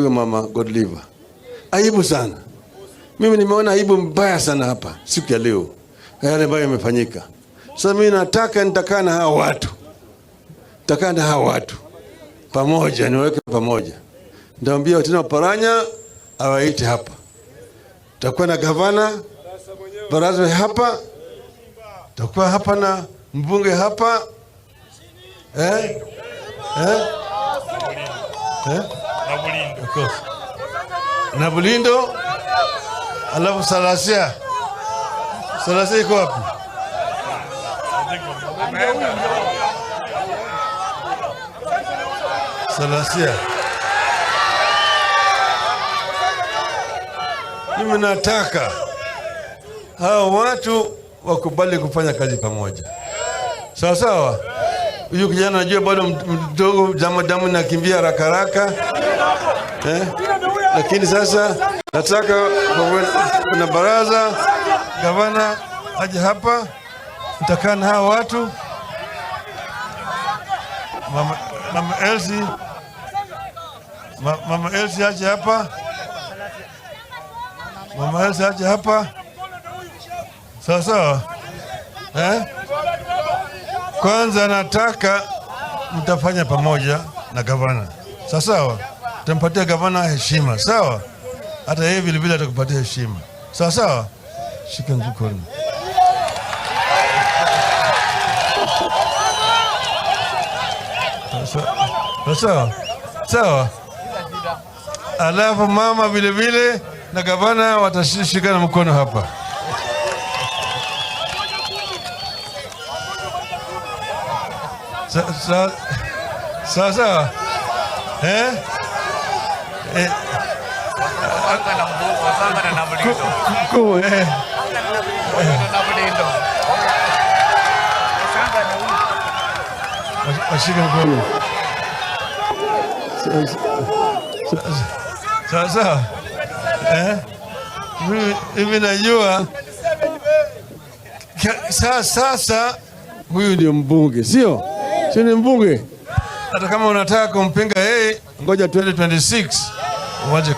huyo mama Godliver. Aibu sana. Mimi nimeona aibu mbaya sana hapa siku ya leo, yale ambayo yamefanyika. Sasa mimi nataka nitakaa na hawa watu, nitakaa na hawa watu pamoja, niweke pamoja. Nitaambia tena Oparanya awaite hapa, takuwa na gavana baraza hapa, takuwa hapa na mbunge hapa, eh? Eh? Eh? Of course. Na Bulindo, alafu Salasia. Salasia iko wapi? Salasia. Mimi nataka hawa watu wakubali kufanya kazi pamoja, sawa sawa. Huyu kijana najua bado mdogo, damu damu nakimbia haraka haraka, eh? Lakini sasa nataka kuna baraza, gavana aje hapa, nitakaa na hawa watu, mama Elsie, mama Elsie aje hapa, mama Elsie aje hapa, sawa sawa, eh? Kwanza nataka mtafanya pamoja na gavana, sawa sawa. Tampatia gavana heshima, sawa. Hata yeye vile vile atakupatia heshima, sawa sawa. Shika mkono. Sawa sawa. Alafu mama vile vile na gavana watashikana mkono hapa. Sawa sawa, eh? Washike mkono. Sawa sawa, eh? Mimi najua sasa huyu ndio mbunge, sio? Sio ni mbunge? Hata kama unataka kumpinga yeye, ngoja 2026 uanze.